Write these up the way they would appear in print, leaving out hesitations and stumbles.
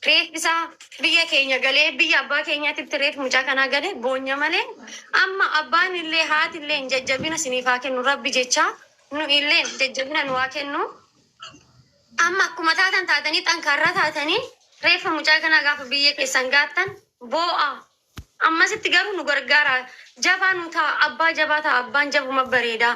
Reeffi isaa biyya keenya galee biyya abbaa keenyaatitti reeffi mucaa kanaa galee boonya malee amma abbaan illee haati illee jajjabina isiniif haa kennu rabbi jecha nu illee jajjabina nu haa kennu. Amma akkuma taatan taatanii xankaarraa taatanii reeffa mucaa kanaa gaafa biyya keessan gaattan boo'a. Ammasitti garuu nu gargaara. Jabaa nu ta'a. Abbaa jabaa ta'a. Abbaan jabuma bareeda.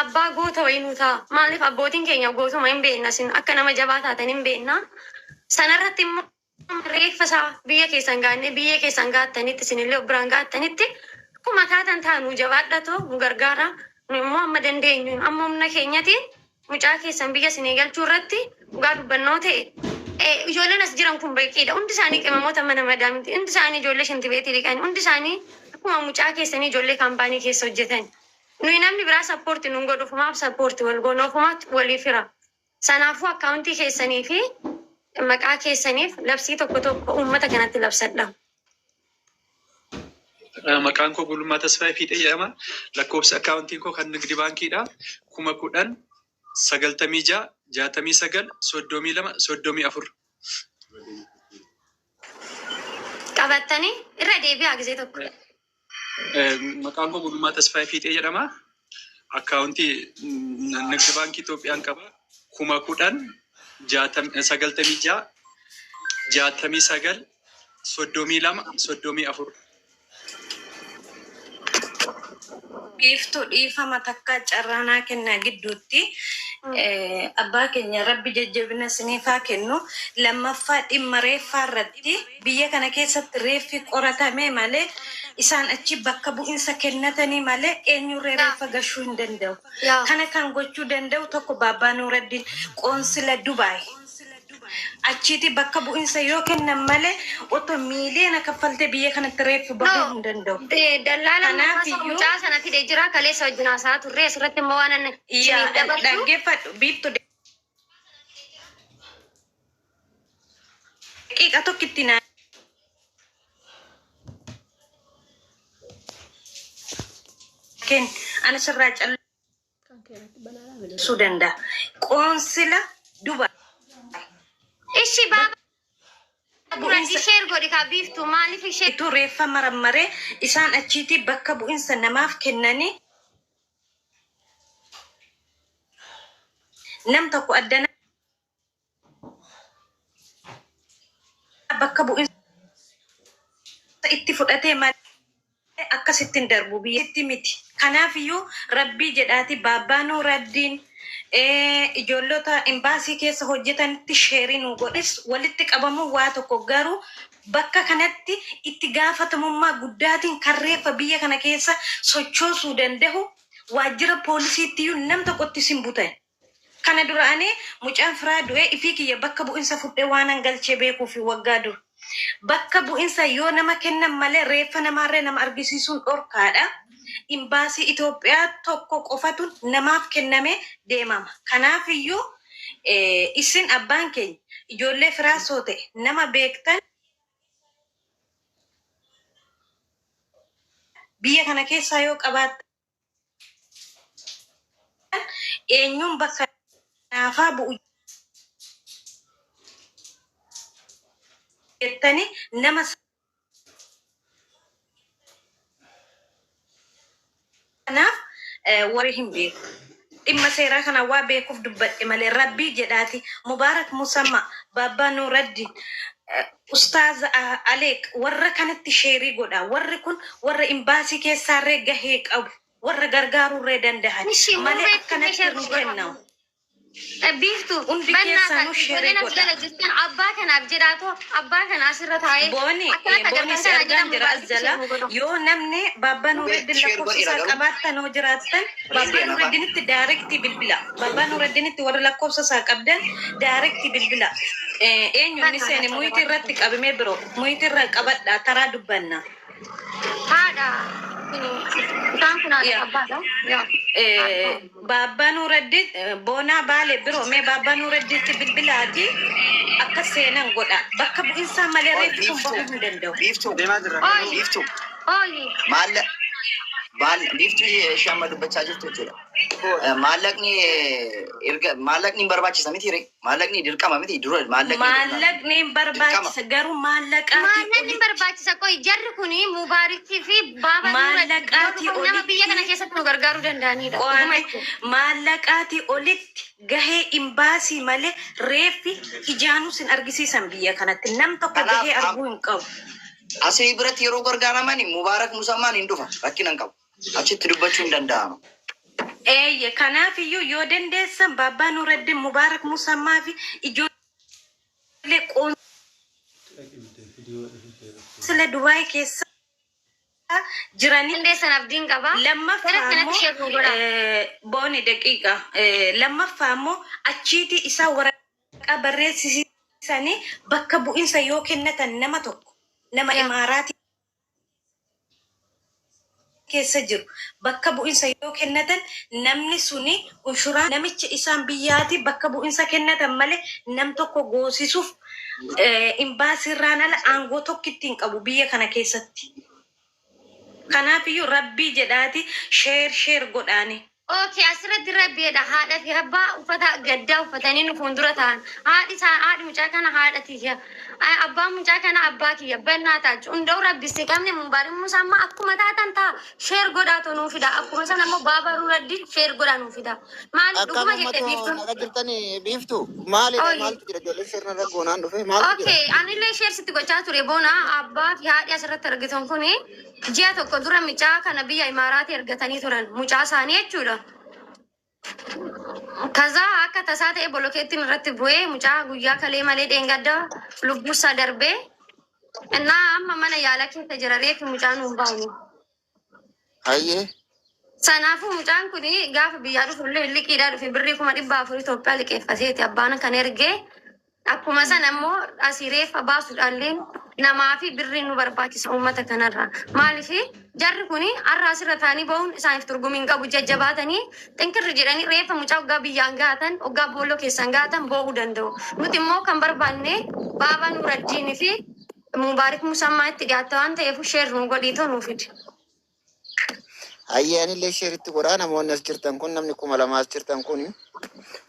Abbaa goota wayii nu ta'a. Maaliif abbootiin keenya gootuma hin beekna isin akka nama jabaa taatan hin beekna. Sanarratti immoo reeffa isaa biyya keessan gaannee biyya keessan gaattanitti isinillee of biraan gaattanitti akkuma taatan ta'a nu jabaadhatu nu gargaara. Nu immoo amma dandeenyu amma humna keenyatiin mucaa keessan biyya isinii galchuu irratti dhugaa dubbannoo ta'e ijoolleen as jiran kun beekiidha. Hundi isaanii qimamoota mana madaamiti. Hundi isaanii ijoollee shintibeetii dhiqani. Hundi isaanii akkuma mucaa keessanii ijoollee kaampaanii keessa hojjetan. Nuyi namni biraa sappoorti nun godhu ofumaaf sappoorti wal goona ofumaatti walii fira. Sanaafuu akkaawuntii keessanii fi maqaa keessaniif labsii tokko tokko uummata kanatti labsadha. Maqaan koo Gulummaa Tasfaayee Fiixee jedhama. Lakkoofsi akkaawuntiin koo kan Nigdi Baankiidha. 10,000 96 69 32 34. Qabattanii irra deebi'aa gisee tokko. Maqaan koo Gulummaa Tasfaayee Fiixee jedhama. Akkaawuntii Nigdi Baankii Itoophiyaan qaba. 10,000 96 69 32 34. Biiftuu dhiifama takka carraanaa kennaa gidduutti abbaa keenya rabbi jajjabina isiniif haa kennu. Lammaffaa dhimma reeffaa irratti biyya kana keessatti reeffi qoratamee malee isaan achi bakka bu'insa kennatanii malee eenyurree reeffa gashuu hin danda'u. Kana kan gochuu danda'u tokko Baabbaa Nuuraddiin qoonsila Dubaay. Achiiti bakka bu'insa yoo kennan malee otoo miiliyoona kaffaltee biyya kanatti reeffi bahuu hin danda'u. Dallaala Kanaaf maqaa iyyuu mucaa sana fide jira kaleessa wajjin haasa'aa turre asirratti immoo waan inni yaa isiniif dabarsu. Dhaggeeffadhu biiftu daqiiqa tokkitti naa kenni ani sirraa callisuu danda'a. Qoonsila Dubaay Ishi baaba bakka duratti bu'insa sheer godhi kaa biiftu maaliif ishee itu reeffa marammaree isaan achiitii bakka bu'insa namaaf kennanii nam tokko addana bakka bu'insa itti fudhatee malee akkasitti hin darbu biyyatti miti. Kanaaf iyyuu rabbii jedhaati Baabbaa Nuuraddiin ijoollota imbaasii keessa hojjetanitti sheerii nu godhis walitti qabamuu waa tokko garuu bakka kanatti itti gaafatamummaa guddaatiin kan reeffa biyya kana keessa sochoosuu danda'u waajjira poolisiitti iyyuu nam tokkotti sin butan. Kana dura ani mucaan firaa du'ee ifii kiyya bakka bu'insa fudhee waan galchee beekuu fi waggaa dura. Bakka bu'insa yoo nama kennan malee reeffa namaarree nama argisiisuun dhorkaadha. Imbaasii Itoophiyaa tokko qofatu namaaf kenname deemama. Kanaaf iyyuu isin abbaan keenya ijoollee firaasoo ta'e nama beektan biyya kana keessaa yoo qabaattan eenyuun bakka naafaa bu'u jettanii nama sanaaf warri hin beeku. Dhimma seeraa kana waa beekuuf dubbadhe malee rabbii jedhaati. Mubaarak Musamma, Baabbaa Nuuraddiin, Ustaaza Aleeq warra kanatti sheerii godha. Warri kun warra imbaasii keessaarree gahee qabu. Warra gargaaruurree dandahan. Ishi Malee murree akkanatti sheer nu godha. kennamu. Biiftu Hundi bannaa keessanuu kan sheerii ijoolleen as godha. jala jirtan abbaa kanaaf jedhaatoo abbaa kana asirra taa'ee Booni akkanatti booni agartan si kana argaan jedhamu jira as baay'ee jala ishee nu godhu. yoo namni Baabbaa Mubee Nuuraddiin sheer lakkoofsa godheera isaa garuu qabaattan hoo jiraattan reef Baabbaa deema afaan. Nuuraddiinitti daayirektii bilbila. Baabbaa Nuuraddiinitti warra lakkoofsa isaa qabdan daayirektii bilbila. Eenyu inni Bannaa seene kan muyitii irratti qabamee biroo muyitii irra qabadha taraa dubbanna. Haadha isaan kun haadha Yaa. abbaadha. Yaa. Haadha. Baabbaa Nuuraddiin boonaa baale biroo mee Baabbaa Nuuraddiinitti bilbilaati akka seenan godha. Bakka bu'insaa malee Ol reeffi kun biiftuu bahuu hin danda'u. biiftuu Deemaa jirra. Ooyi biiftuu ooyi maalla baal biiftuu ishee amma dubbachaa jirtu jechuudha. Maallaqni erga maallaqni hin barbaachisa miti ree? Maallaqni dirqama miti dura maallaqni Maallaqni hin barbaachisa garuu maallaqaatii Maallaqni olitti barbaachisa qoy jarri kuni Mubaarikii fi Baaba Maallaqaatii nama biyya kana olitti keessatti nu gargaaruu danda'anidha. Dhuguma qo'ame jechuudha. maallaqaatii olitti gahee imbaasii malee reeffi ijaanuu sin argisiisan biyya kanatti nam tokko Kanaaf gahee arguu hin qabu. Asii biratti yeroo gargaaraman Mubaarak Musammaan hin dhufa rakkina hin qabu. Achitti dubbachuu hin danda'ama. Eeyye kanaaf iyyuu yoo dandeessan Baabbaa Nuuraddin Mubaarak Musammaa fi ijoollee qoonsila Dubaay keessa jiranii Dandeessan abdiin qaba. Lammaffaa Gara kanatti immoo share nu godhaa. Booni daqiiqa lammaffaa immoo achiitii isaa waraqaa barreessisanii bakka bu'insa yoo kennatan nama tokko nama Yaa. imaaraatii keessa jiru bakka bu'insa yoo kennatan namni suni unshuraa namicha isaan biyyaati bakka bu'insa kennatan malee nam tokko goosisuuf imbaasiirraan ala aangoo tokkitti hin qabu biyya kana keessatti. Kanaafiyyuu rabbii jedhaati share share godhaani. Okay, asirratti rabbiidha. Haadha fi abbaa uffata gaddaa uffatanii nu fuuldura ta'an. Haadhi isaa haadhi mucaa kana haadha tiyya. Abbaan mucaa kana abbaa kiyya. Bannaa ta'a. Hunda'u rabbi si qabne Mubaarik Musaa amma akkuma taatan ta'a. Share godhaatu nuu fida. Akkuma sana immoo Baaba Nuraddi share godhaa nuu fida. Maali Akkam dhuguma jette uummata biiftuun? naga jirtanii biiftu maalidha Oyi. maaltu jira ijoollee sirna raggoonaan dhufe maaltu jira? Okay, anillee share sitti gochaa ture boona abbaa fi haadhi asirratti argitan kuni ji'a tokko dura mucaa kana biyya Imaaraatii ergatanii turan mucaa isaanii jechuudha. Kaza akka tasaa ta'e bolokeettiin irratti bu'ee mucaa guyyaa kalee malee dheengadda lubbuusaa darbee innaa amma mana yaalaa keessa jira reefi mucaan hin baane. Hayyee. Sanaafuu mucaan kun gaafa biyyaa dhufullee liqiidhaa dhufe birrii 400,000 Itoophiyaa liqeeffateeti abbaan kan ergee akkuma sana immoo asii reeffa baasuudhaallee namaa fi birrii nu barbaachisa uummata kanarra. Maaliif jarri kun har'a asirra taa'anii bahuun isaaniif turgumii hin qabu jajjabaatanii xinkirri jedhanii reeffa mucaa waggaa biyyaan gaatan waggaa boolloo keessaan gaatan boo'uu danda'u. Nuti immoo kan barbaanne Baabaa Nuuraddiinii fi Mubaarik Musammaa itti dhiyaatta waan ta'eef share nu godhiitoo nuu fidi. Hayyee anillee shareitti godhaa namoonni as jirtan kun namni 2000 as jirtan kun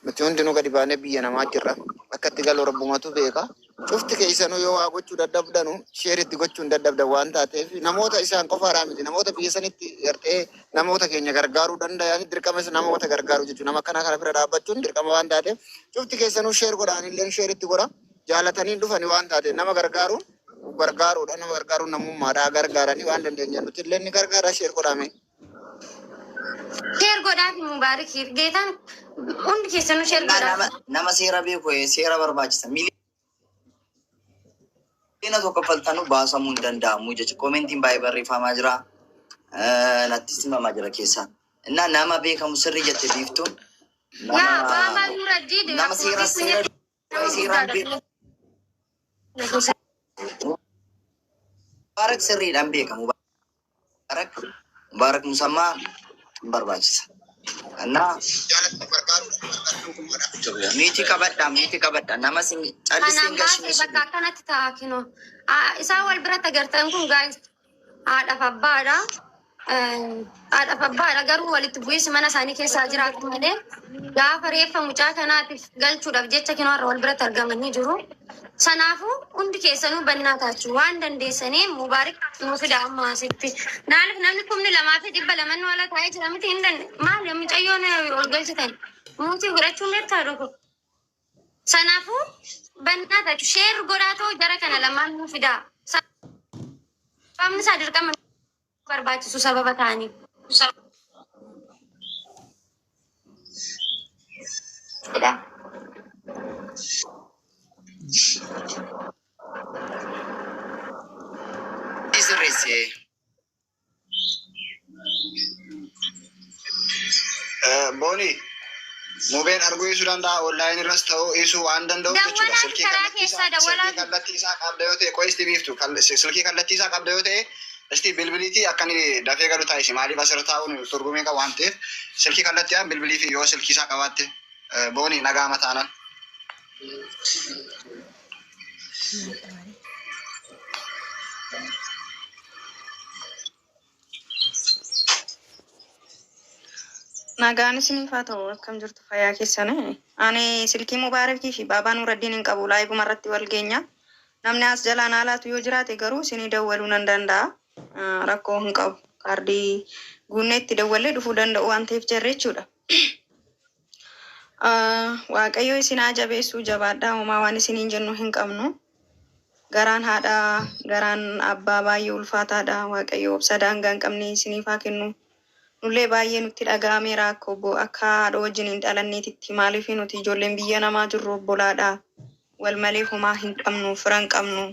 nuti hundinuu gadi baanee biyya namaa jirra. Akka itti galu rabbumatu beeka. Cufti keessanuu yoo waa gochuu dadhabdanu shareitti gochuu hin dadhabdan waan taateef namoota isaan qofaadhaa miti namoota biyya sanitti gartee namoota keenya gargaaruu danda'an dirqama isa namoota gargaaruu jechuudha. Nama akkana kana bira dhaabbachuun dirqama waan taateef cufti keessanuu share godhaa anillee shareitti godha. Jaalatanii dhufanii waan taateef nama gargaaruun gargaaruudha nama gargaaruun namummaadhaa gargaaranii waan dandeenye nuti illee ni gargaara share godhame. Share godhaa fi Mubaarik geetaan hundi keessanuu share godhaa. Nama seera beeku seera barbaachisa. Miiliyoona 1 kaffaltanuu baasamuu hin danda'amu jechuudha. Commentiin baay'ee barreeffamaa jira. Nattis himamaa jira keessaa. Innaa nama beekamu sirrii jette biiftuun. Yaa Baabaa Nuuraddiin Nama akkuma seera biiftuun seera jette nama seeraan guddaadha. beeku. Mubaarak sirriidhaan beeka. Mubaarak Musammaa hin barbaachisa. Innaa Jaalatan gargaaruudha gargaaruun miitii qabadhaa miitii qabadhaa nama sin callisee Kanaan hin baasee gashine bakka akkanatti ta'a kinoo. Isaan wal biratti agartan kun guys haadhaaf abbaadha. Haadhaaf abbaadha garuu walitti bu'iinsi mana isaanii keessaa jiraatu malee gaafa reeffa mucaa kanaatiif galchuudhaaf jecha kinoo har'a wal biratti argamanii jiru. Sanaafuu hundi keessanuu bannaa taachuu waan dandeessanii Mubaarik nuu fida amma asitti. Naaliif namni 2200 nu ala taa'ee jira miti hin dande maali mucayyoon ol galchitan muutii godhachuun beektaa dhoko. Sanaafuu bannaa taachuu share godhaatoo jara kana lamaan nuu fidaa. Sababni isaa dirqama barbaachisu sababa ta'anii. Jedha. Sirreesse. Booni mubeen arguu dhiisuu danda'a online irras ta'uu dhiisuu waan danda'uuf jechuudha. Dawwalaa fi Silkii karaa kallattii isaa keessaa dawwalaa silkii kallattii isaa qabda yoo ta'e qo'isti biiftu silkii kallattii isaa qabda yoo ta'e isti bilbiliitii akka inni dafee galu taasisi. Maaliif asirra taa'uun turgumii qabu waan ta'eef silkii kallattiidhaan bilbilii fi yoo silkii isaa qabaatte booni nagaa mataanan. Nagaan isiniif haa ta'u, akkam jirtu, fayyaa keessan? Ani silkii Mubaarakii fi Baabaa Nuraddiin hin qabu, liveuma irratti wal geenya. Namni as jalaan haalaatu yoo jiraate garuu isinii dawwaluu nan danda'a. Rakkoo hin qabu. Kaardii guunnee itti dawwallee dhufuu danda'u waan ta'eef jarre jechuudha. Waaqayyo isin haa jabeessuu, jabaadhaa, homaa waan isiniin jennu hin qabnu. Garaan haadhaa, garaan abbaa baay'ee ulfaataadha. Waaqayyo obsa daangaa hin qabne isiniif haa kennu. Nullee baay'ee nutti dhaga'ameera akka obbo akka haadha wajjin hin dhalanneetitti, maaliif nuti ijoolleen biyya namaa jirru obbolaadha. Wal malee homaa hin qabnu, fira hin qabnu.